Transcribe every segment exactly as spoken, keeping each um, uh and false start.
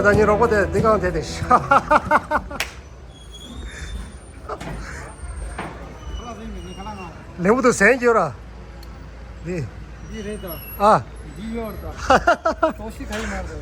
ད་ཉིན་རོགས་པ་དེ་འདི་གང་དེ་དེ་ཤ། ལེགས་པོ་འདུག་ཟན་རྒྱོབ་ར། འདི། འདི་རེད་དོ། ཨ། འདི་ཡོད་དོ། ཏོག་ཤི་ག་ཡི་མར་དོ།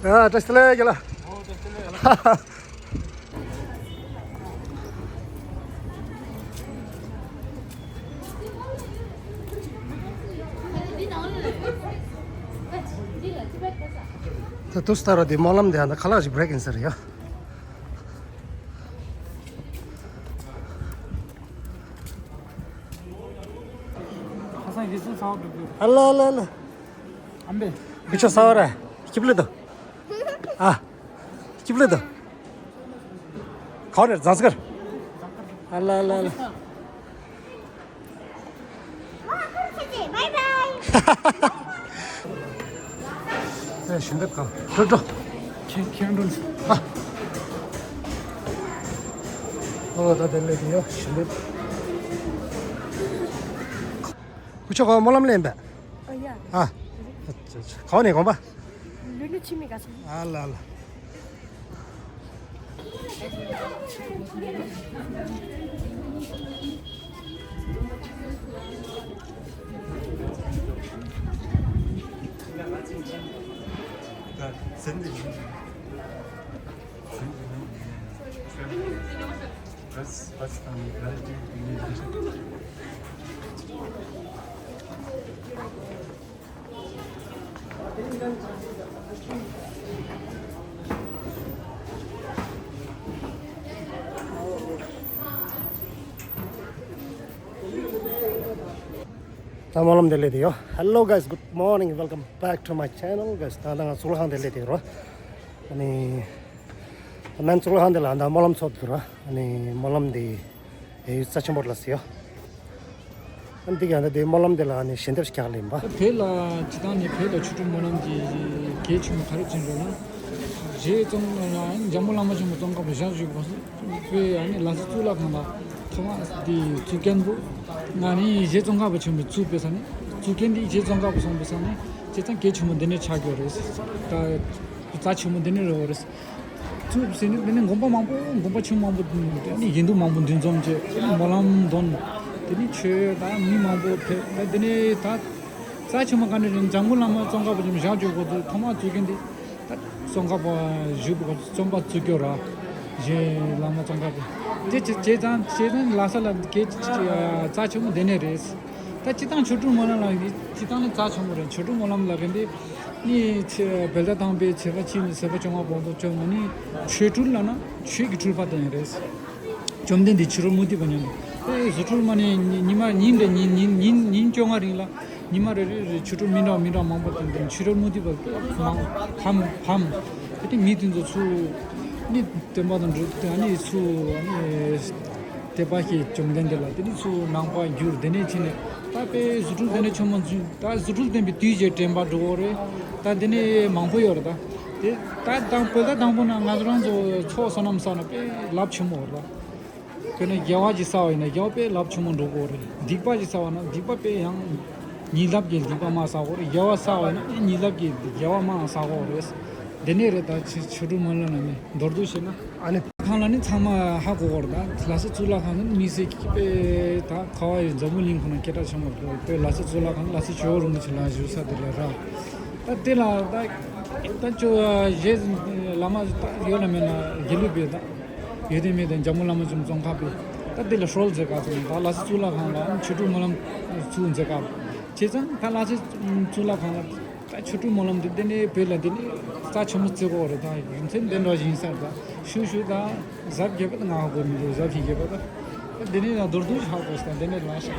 ཨ། བཀྲ་ཤིས་བདེ་ལེགས་རྒན་ལགས། ཨོ། བཀྲ་ཤིས་བདེ་ལེགས། ད་དུས་ལྟར་དེ་སྨོན་ལམ་དེ་ཨ་ན་ཁ་ལག་ཅིག་བྷི་རེག་ཡིན་ས་རེད་ཡ། ཁ་སང་ཡིད་སེམས་གསར་པ་འགྲོ་རྒྱུ། ཨ་ལ་ལ་ལ། ཨམ་པེ། ཁུ་ཆོ་ས་བ་ར། སྐྱིབ་ལི་དོ། ཨ། སྐྱིབ་ལི་དོ། ཁ་བ་ནས་ཛང་སི་ཀར། ཨ་ལ་ལ་ལ། ཨེ། ཞུ་འདེབས་གང་། འགྲོ་འགྲོ། ཁྱེད་ཁྱེད་འགྲོ། ཨ། ཨོ། ད་དེ་ལས་དེ་ཡོ་ཞུ་འདེབས། ཁུ་ཆོ་ག་སྨོན་ལམ་ལེན་པས། ཨ་ཡ། ཨ། ཨ་ཙི་ཙི། ག་བ་ནས་དགོངས་པ། ལུས་ལུས་ཕྱི་མི་ག་ཚོད། ཨ་ལ་ལ། ད་སྨོན་ལམ་དེ་ལས་དེ་ཡོ། Hello guys, good morning, welcome back to my channel guys. ད་ང་གཙུག་ལག་ཁང་དེ་ལས་དེ་རོ། ཨ་ནི། ད་མན་གཙུག་ལག་ཁང་དེ་ལ་ད་སྨོན་ལམ་ཚོགས་དུ་རོ། ཨ་ནི་སྨོན་ལམ་དེ་ཡོ་རྩ་ཆེན་པོ་ལ་ཟེར་ཡོ། ཨ་ནི་དེ་ག་ད་དེ་སྨོན་ལམ་དེ་ལ་ཨ་ནི་ཞལ་འདེབས་ཤིག་རྒྱག་ལེན་པ། ད་བོད་ལ་སྤྱི་བཏང་ནས་བོད་ལ་ཆོ་འཕྲུལ་སྨོན་ལམ་གྱི་གལ་ཆེན་པོ་ག་རེ་ཅན་རེད་ན། རྗེ་ཙོང་ཁ་པ་ལ་འཇམ་མགོན་བླ་མ་ཆེན་པོ་ཙོང་ཁ་པ་ཞབས་བཞུགས་པ། པའི་ཨ་ནི་ལ་དྭགས་གཙུག་ལག་ཁང་ལ་ཐོག་མ་དེ་བཙུགས་མཁན་པོ། ང་ནི་རྗེ་ཙོང་ཁ་པ་ཆེན་པོས་བཙུགས་པའི་ས་ནས་བཙུགས་མཁན་དེ་རྗེ་ཙོང་ཁ་པ་སོང་པའི་ས་ནས་བྱས་ཙང་གལ་ཆེན་པོ་འདི་ནས་ཆགས་ཡོད་རེད། ད་རྩ་ཆེན་པོ་འདི་ནས་རེད་བ་རེད། བཙུགས་ཟིན་ནས་དེ་ནས་དགོན་པ་མང་པོ་དགོན་པ་ཆུང་མང་པོ་དེ་ནས་ཡིན་འདུག་མང་པོ་འདུ་འཛོམས་བྱས་དེ་ནས་སྨོན་ལམ་འདོན། དེ་ནས་ཆོས་དང་མི་མང་པོ་ཕེབས། ད་དེ་ནས་ད་རྩ་ཆེན་པོ་ག་ནས་རེད། འཇམ་མགོན་བླ་མ་ཙོང་ཁ་པ་ཆེན་པོ་ཞབས་བཀྱག་གོ་ཚོས་ཐོག་མ་བཙུགས་མཁན་དེ། ད་ཙོང་ཁ་པ་བཞུགས་པ་རྩོམ་པ་བཙུགས་སྐྱོར་ར། གཞན་བླ་མ་ཙོང་ཁ་པས་དེ་བྱས་བྱས་ཙང་བྱས་ཙང་ལྷ་ས་ལ་གལ་ཆེ་རྩ་ཆེན་པོ་འདི་ནས་རེད། ད་སྤྱི་བཏང་ཆོ་འཕྲུལ་སྨོན་ལམ་ལ་སྤྱི་བཏང་ནས་རྩ་ཆེན་པོ་རེད། ཆོ་འཕྲུལ་སྨོན་ལམ་ལ་གན་དེ་ནི་ཆེ་བོད་ཟླ་དང་པོའི་ཚེས་པ་གཅིག་ནས་ཚེས་པ་བཅོ་ལྔ་བར་དུ་བཅོ་ལྔ་ནི་ཆོ་འཕྲུལ་ལབ་ན་ཆོས་ཀྱི་འཕྲུལ་པ་དེ་ཡང་རེད། བཅོམ་ལྡན་འདས་ཕྱི་རོལ་མུ་སྟེགས་པ་མཉམ་དུ་ཨེ་རྫུ་འཕྲུལ་མ་ནི་ཉི་ཉི་མ་ཉིན་འདྲ་ཉིན་ཉིན་ཉིན་ཉིན་བཅོ་ལྔ་རིང་ལ་ཉི་མ་རེ་རེ་རེ་ཆོ་འཕྲུལ་མི་འདྲ་མི་འདྲ་མང་པོ་དེ་འདྲ་ཕྱི་རོལ་མུ་སྟེགས་པ་ཕམ་ཕམ་ཕམ་དེ་དེ་མི་དེ་ཚོ་ཚུར་ནི་བསྟན་པ་དང་འགྲོ་དེ་ཨ་ནི་ཚུར་ཨ་ནི་དད་པ་ཞིག་བཅོམ་ལྡན་འདས་ལ་དེ་ནི་ཚུར་ནང་པ་བསྒྱུར། དེ་ནས་ཕྱིན་ནས་ད་དཔེ་རྫུ་འཕྲུལ་དེ་ནས་ཆོ་མ་ཚུན་ད་རྫུ་འཕྲུལ་བསྟན་པའི་དུས་བཞི་དྲན་པ་འགྲོ་བ་རེད། ད་དེ་ནས་མང་པོ་ཡོད་རེད། ད་དེ་ད་དང་བོད་ཟླ་དང་པོ་ན་ང་ཚོ་རང་ཚོ་ཚོགས་བསོད་ནམས་བསགས་ན་དཔེ་རླབས་ཆེན་པོ་རེད། དཔེར་ན་དགེ་བ་ཅིག་བསགས་པ་ཡིན་ན་དགེ་བ་དཔེ་རླབས་ཆེན་པོ་འགྲོ་གི་རེད། སྡིག་པ་ཅིག་བསགས་པ་ན་སྡིག་པ་དཔེ་ཡང་ཉིས་ལྷག་གི་སྡིག་པ་མར་བསགས་གི་རེད། དགེ་བ་བསགས་པ་ཡིན་ན་ཉིས་ལྷག་གི་དགེ་བ་མར་བསགས་གི་རེད། དེ་ནས་རེད་ད་ཆོ་ཆོ་འཕྲུལ་སྨོན་ལམ་ལ་ནི་མདོར་བསྡུས་བཤད་ན་ཨ་ནི་ཁང་ལ་ནི་ཚང་མ་ཧ་གོ་གི་རེད། ད་ལྷ་ས་གཙུག་ལག་ཁང་ནི་དམིགས་བསལ་གྱི་དཔེ་ད་ཁ་བ་ཡི་འཛམ་བུ་གླིང་ཁོ་ན་སྐད་གྲགས་ཆེན་པོ་རེད། དཔེ་ལྷ་ས་གཙུག་ལག་ཁང་ལྷ་ས་ཇོ་བོ་རིན་པོ་ཆེ་ལ་བཞུགས་ས་དེ་ལ་ར། ད་དེ་ལ་ད་ད་ཅོ་གཞས་བླ་མ་ད་ཡོད་ན་མེད་ན་དགེ་ལུགས་པའི་ད་ཡོད་དེ་མེད་དེ་འཇམ་མགོན་བླ་མ་ཆེན་པོ་ཙོང་ཁ་པའི་ད་དེ་ལ་ཧྲོལ་མཛད་སྐབས་སུ་ད་ལྷ་ས་གཙུག་ལག་ཁང་ལ་ཆོ་འཕྲུལ་སྨོན་ལམ་ཚུགས་མཛད་སྐབས་བྱས་ཙང་ད་ལྷ་ས་གཙུག་ལག་ཁང་ལ་ད་ཆོ་འཕྲུལ་སྨོན་ལམ་དེ་དེ་ནས་བོད་ལ་དེ་ནས་རྩ་ཆེན་པོ་བརྩི་གི་ཡོད་རེད། ད་རྒྱུ་མཚན་དེ་འདྲ་ཞིག་ཡིན་ས་རེད། ད་ཤུ་ཤུ་ད་གཟབ་རྒྱས་པ་ད་ང་ཧ་གོ་མི་འདུག་གཟབ་ཞིག་རྒྱས་པ་ད། དེ་ནས་ཡང་མདོར་བསྡུས་ཤིག་ཧ་གོ་སོང་། དེ་ནས་ལ་ཤག་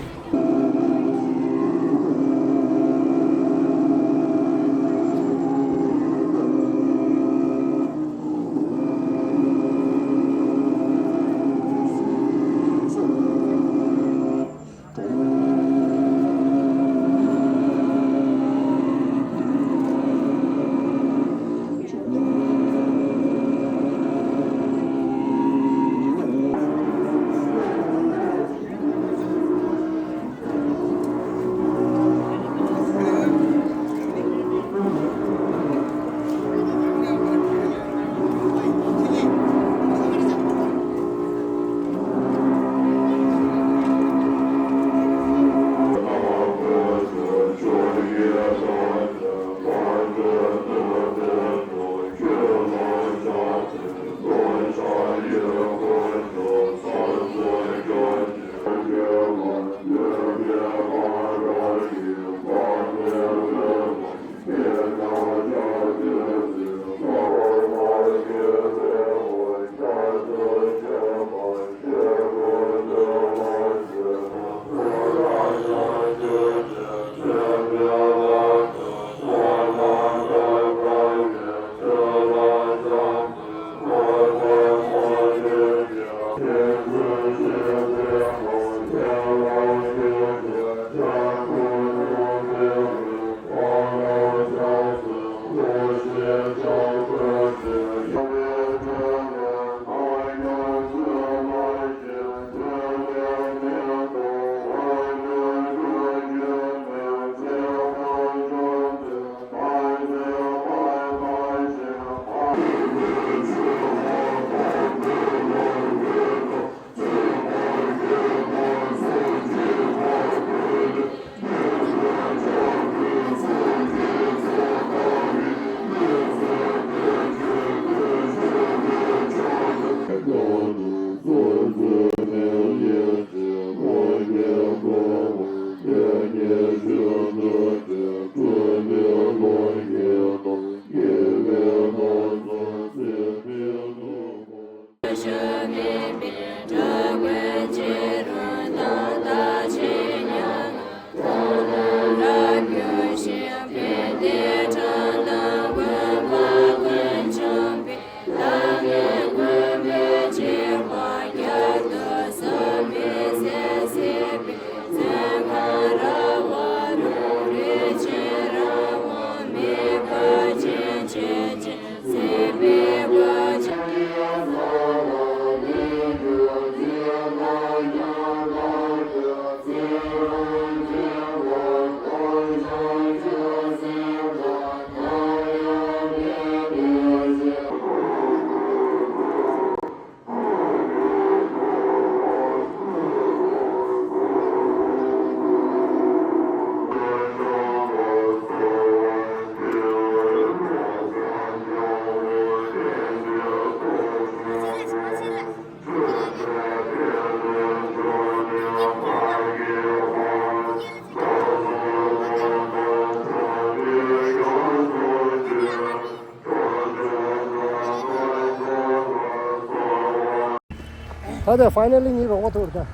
ད་ལྟ་ཕའི་ནལ་ལི་ངའི་རོགས་པ་ཐུག་རེད་ད།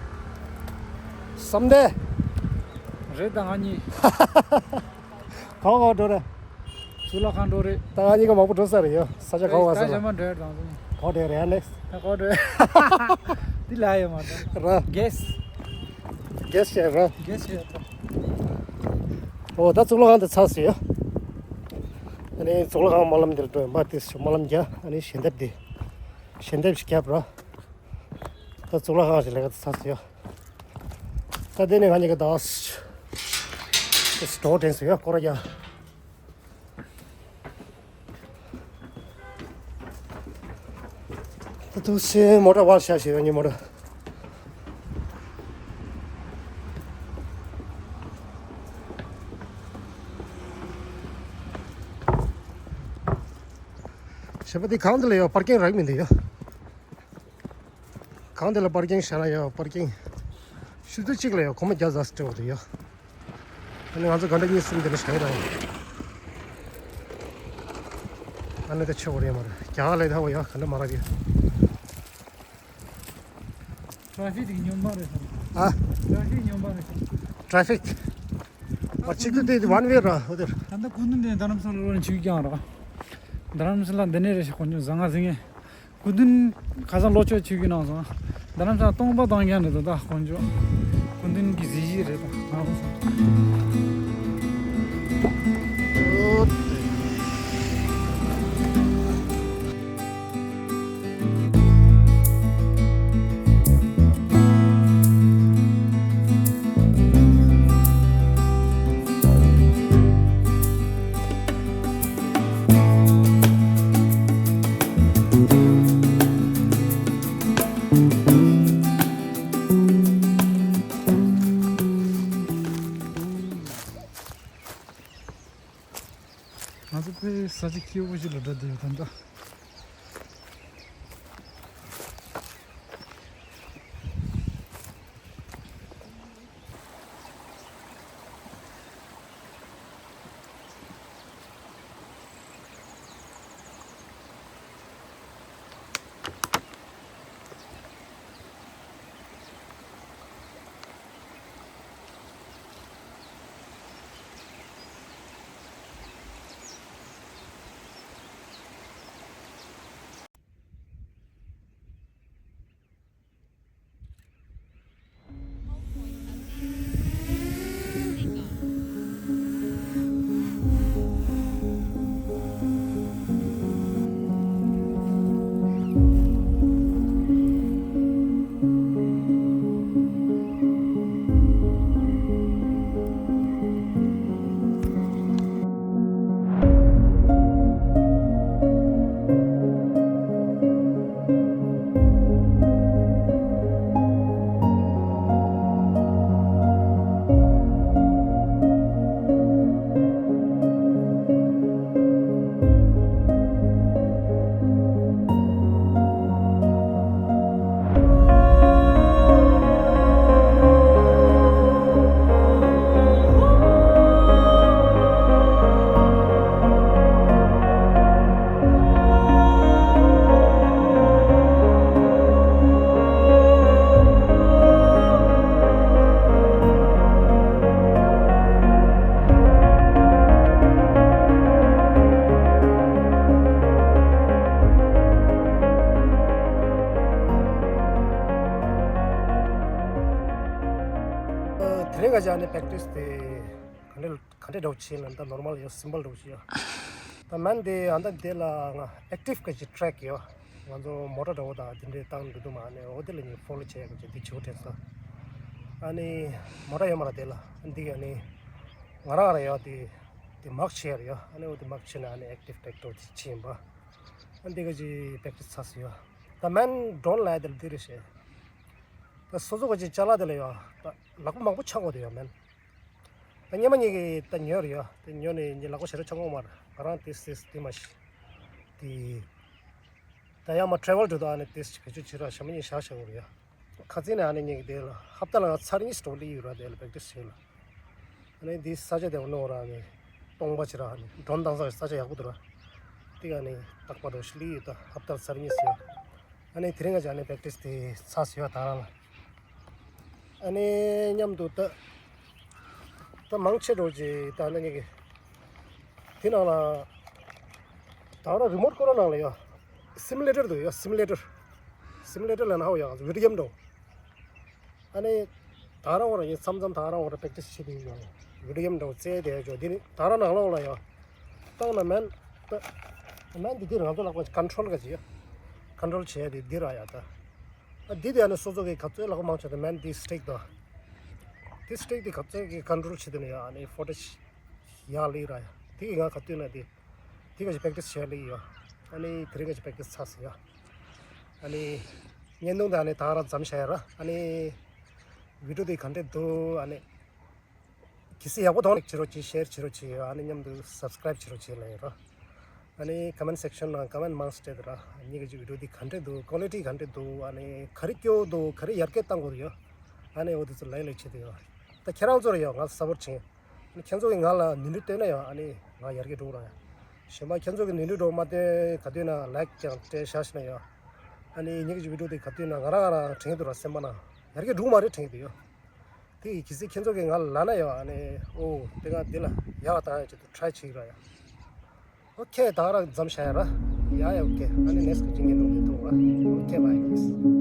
བསམ་གཏན། རེད་ད་ང་གཉིས། གང་གང་འགྲོ་རེད། གཙུག་ལག་ཁང་འགྲོ་རེད། ད་ང་གཉིས་ཀ་མང་པོ་འགྲོ་ས་རེད་ཡོ། ས་ཆ་གང་བ་ས་ད་ལ། གཞན་མ་འགྲོ་ཡ་དང་། གང་འགྲོ་རེད་ཨ་ལེགས། ད་གང་འགྲོ་ཡ། འདི་ལ་ཡོད་མ་ད། ར། གེས། གེས་བྱས་ར། གེས་བྱས་ད། ཨོ་ད་གཙུག་ལག་ཁང་དེ་ཚར་སོང་ཡོ། ཨ་ནི་གཙུག་ལག་ཁང་སྨོན་ལམ་འདིར་འགྲོ་ཡིན་པ་དེ་སྨོན་ལམ་རྒྱག་ཨ་ནི་ཞལ་འདེབས་འདི། ཞལ་འདེབས་ཤིག་བརྒྱབ་ར། ད་གཙུག་ལག་ཁང་ཞིག་ལས་ཀ་ཚར་སོང་ཡ། ད་དེ་ནས་ང་གཉིས་ཀ་ད་སི་ཊོལ་དྲན་སོང་ཡ་སྐོར་ར་རྒྱག་ད་དུ་སེ་མོ་ཊ་བར་ཤ་ཞེས་པའི་མོ་ཊ། ཞེས་པ་དེ་གང་དུ་ལ་ཡོད་པར་ཀིང་རག་མི་འདུག་ཡ། གང་དེ་ལ་པར་ཀིང་བཞག་ན་ཡང་པར་ཀིང་ཤུལ་དུ་གཅིག་ལ་ཡང་སྒོར་མོ་བརྒྱ་ཟ་སྤྲད་འོ་དེ་ཡ། ཨ་ནི་ང་ཚོ་ག་འདྲ་གཉིས་གསུམ་དེ་འདྲ་བཞག་ཡོད་ར་ཡིན། ཨ་ནི་ད་ཆོག་གོ་རེད་མ་རེད་རྒྱ་གར་ལ་ད་འོ་ཡ་ག་འདྲ་མ་རག་གི། ཊ་ཕིག་དེ་སྨྱོན་པ་རེད་ཤག་ཨ། ཊ་ཕིག་སྨྱོན་པ་རེད་ཤག་ཊ་ཕིག་ད་གཅིག་ཏུ་དེ་ཝན་ཝེ་ར་འོ་དེ། ད་ལྟ་སྐུ་མདུན་དེ་རྡ་རམ་ས་ལ་ལོག་ནས་ཆིབས་བསྒྱིར་ར། རྡ་རམ་ས་ལ་འདི་ནས་རེད་ཤག་དཀོན་མཆོག་གཟིགས་ང་གཟིགས་ངེས། སྐུ་མདུན་ཁ་སང་ལོ་མཆོད་ཆིབས་བསྒྱིར་གནང་སོང་། རྡ་རམ་ས་ལ་སྟོང་པ་བཏང་མཁན་རེད་དོ་ད་དཀོན་མཆོག་སྐུ་མདུན་གྱི་གཟི་བརྗིད་རེད་ད་ང་རང་སོང་། ང་ཚོ་དཔེ་ས་ཆ་སྐྱིད་པོ་ཞིག་ལ་འགྲོ་བསྡད་ཡོད་ད་ལྟ། དེ་ག་ཅི་ཨ་ནི་པེག་ཊིས་དེ་ག་འདྲ་ག་འདྲ་འདྲ་བོ་བྱེད་ན་ད་ནོར་མལ་ཡོད། སིམ་པལ་འདྲ་བོ་ཞིག་ཡོད། ད་མན་དེ་ཨ་ད་དེ་ལ་ང་ཨེག་ཊིབ་ག་ཅི་ཊེག་ཡོད། ང་ཚོ་མོ་ཊ་འདྲ་བོ་དང་དེ་འདྲའི་བཏང་འདུག་འདུག་མ། ཨ་ནི་འོ་དེ་ལ་ངས་ཕོ་ལོ་བྱེད་ཡག་གི་ཅིག་དེ་བྱེད་དགོས་དྲན་སོང་། ཨ་ནི་མོ་ཊ་ཡོད་མ་ར་དེ་ལ་ཨ་འདི་ག་ཨ་ནི་ང་རང་ར་ཡོད། དེ་དེ་མག་བྱེད་ཡག་ཡོད། ཨ་ནི་འོ་དེ་མག་བྱེད་ན་ཨ་ནི་ཨེག་ཊིབ་ཊེག་འདྲ་བོ་དེ་བྱེད་ཡིན་པ། ཨ་འདི་ག་ཅི་པེག་ཊིས་ཚར་སོང་ཡོད། ད་མན་ཌོ་རོན་ལབ་ཡག་དེ་ལ་འདི་རེད་ཤག། ད་སོ་སོ་ག་ཅི་ཅ་ལག་དེ་ལ་ཡོད། ད་ལག་པ་མང་པོ་འཆང་དགོས་དེ་ཡོད་མན། ད་སྔོན་མ་ངེད་ཀྱིས་ད་ཉོས་རེད་ཡ། དེ་ཉོས་ནས་ངས་ལག་པ་ཞེ་དྲག་འཆང་གི་མ་རེད། ང་རང་དེ་སེ་དེ་མ་ཤེས། དེ་ད་ཡང་མ་ཊེ་རེ་ཝལ་འགྲོ་དུས་ཨ་ནི་དེ་བེད་སྤྱོད་བྱེད་ར་ཞྭ་མོ་གཉིས་བཞག་བཞག་དགོས་རེད་ཡ། ཁ་རྩང་ནས་ཨ་ནི་ངེད་ཀྱིས་དེ་ལ་ཧབ་ཏ་ལ་ང་ཚར་གཉིས་ཙམ་སླེབས་ཡོད་ར། དེ་ལ་པེག་ཊིས་བྱེད་ལ། ཨ་ནི་དེ་ས་ཆ་དེ་བ་ནོར་ར་ཨ་ནི་སྟོང་པ་བྱེད་ར། ཨ་ནི་ཌོ་རོན་བཏང་ས་ས་ཆ་ཡག་པོ་འདུག་ར། དེ་ག་ཨ་ནི་རྟག་པར་འགྲོ་ཞིག་སླེབས་ཡོད། ད་ཧབ་ཏ་ལ་ཚར་གཉིས་ཙམ་ཡོད། ཨ་ནི་དེ་རིང་ང་ཅག་ཨ་ནི་པེག་ཊིས་དེ་ཚར་སོང་ཡ་ད་རང་ལ། ཨ་ནི་མཉམ་དུ་ད་ད་མང་ཆེ་འགྲོ་ཅིག་ད་ཨ་ནི་གི་དེ་ནང་ལ་ད་རང་རི་མོ་ཊི་ཀོན་ཊྲོལ་ནང་ལ་ཡོད། སིམ་ལེ་ཊར་འདུག་ཡོད། སིམ་ལེ་ཊར། སིམ་ལེ་ཊར་ལ་ནང་ཡོད་བི་ཌི་ཡོ་གེམ་འགྲོ། ཨ་ནི་ད་རང་འོ་ར་ཡིན་མཚམས་མཚམས་ད་རང་འོ་ར་པེག་ཊིས་བྱེད་དུ་ཡོད། བི་ཌི་ཡོ་གེམ་འགྲོ་རྩེ་དེ་ཡོད། འདི་ནི་ད་རང་ནང་ལོགས་ལ་ཡོད། བཏང་ན་མན་ད་མན་འདི་འདིར་ང་ཚོ་ལག་པ་ཀོན་ཊྲོལ་ག་ཅི་ཡོད། ཀོན་ཊྲོལ་བྱས་དེ་འདིར་ཨ་ཡ་ད། ཨ་འདི་དེ་ཨ་ནི་སོ་སོ་གི་ག་ཚོད་ལག་པ་མང་ཆེ་ད་མན་འདི་སི་ཊིག་དང་། འདི་སི་ཊིག་འདི་ག་ཚོད་ཀྱི་ཀོན་ཊྲོལ་བྱེད་དུ་ནི་ཡ་ཨ་ནི་ཕུ་ཊེཇ་ཡག་སླེབས་ར་ཡ། དེ་གི་ང་ག་དུས་ན་དེ་དེ་ག་ཅི་པེག་ཊིས་བྱས་སླེབས་ཡོད། ཨ་ནི་དེ་རིང་ག་ཅི་པེག་ཊིས་ཚར་སོང་ཡ། ཨ་ནི་བརྙན་ཐུང་དེ་ཨ་ནི་ད་ར་མཚམས་བཞག་ཡ་ར། ཨ་ནི་བི་ཌི་ཡོ་དེ་ག་འདྲ་འདུག་ཨ་ནི། གལ་སྲིད་ཡག་པོ་མཐོང་ན་ལའིཀ་བྱེད་རོགས་གྱིས། ཤེར་བྱེད་རོགས་གྱིས། ཨ་ནི་མཉམ་དུ་སབ་སི་ཀ་རེབ་བྱེད་རོགས་གྱིས་ལབ་ཡིན་རོ། ཨ་ནི་ཀོ་མེན་ཊི་སེག་ཤན་ནང་ཀོ་མེན་ཊི་མང་སྤྲད་དེ་ར། ངེད་ཀྱི་བི་ཌི་ཡོ་འདི་ག་འདྲ་འདུག་ཀོ་ལི་ཊི་ག་འདྲ་འདུག་ཨ་ནི་ག་རེ་སྐྱོ་འདུག་ག་རེ་ཡར་རྒྱས་གཏང་དགོས་ཡོད། ཨ་ནི་འོ་དེ་ཚོ་ལབ་ཡ་ལབ་བྱེད་དེ་ཡོད། ད་ཁྱེད་རང་ཚོར་ཡོད་ང་སབ་པོར་བྱེད། ཨ་ནི་ཁྱེད་ཚོ་གིས་ང་ལ་ནུས་མཐུ་སྟོན་ན་ཡོད། ཨ་ནི་ང་ཡར་རྒྱས་འགྲོ་ར་ཡ། གཞན་པ་ཁྱེད་ཚོ་གིས་ནུས་མཐུ་འགྲོ་མ་སྟོན་ག་དུས་ན་ལའིཀ་ཀྱང་སྤྲད་བཞག་ཤེ་ན་ཡོད། ཨ་ནི་ངེད་ཀྱི་བི་ཌི་ཡོ་འདི་ག་དུས་ན་ང་རང་ང་རང་དྲན་འདུག་ར། སེམས་པ་ན་ཡར་རྒྱས་འགྲོ་མ་རེད་དྲན་གྱི་ཡོད། དེ་ཡི་གལ་སྲིད་ཁྱེད་ཚོ་གིས་ང་ལ་ལབ་ན་ཡང་ཨ་ནི་ཨོ་དེ་ག་འདི་ལ་ཡག་བཏང་ཡ་ཆེད་དུ་ཊྲའི་བྱེད་ཀྱི་ར་ཡ། ཨོ་ཁེ། ད་ག་རང་མཚམས་བཞག་ཡ་ར། ཡ་ཡ་ཨོ་ཁེ། ཨ་ནི་ནེག་སི་ཊི་གི་བརྙན་ཐུང་དེ་ཐུག་ར། ཨོ་ཁེ། བྷའི་ཕི་ལི་སི།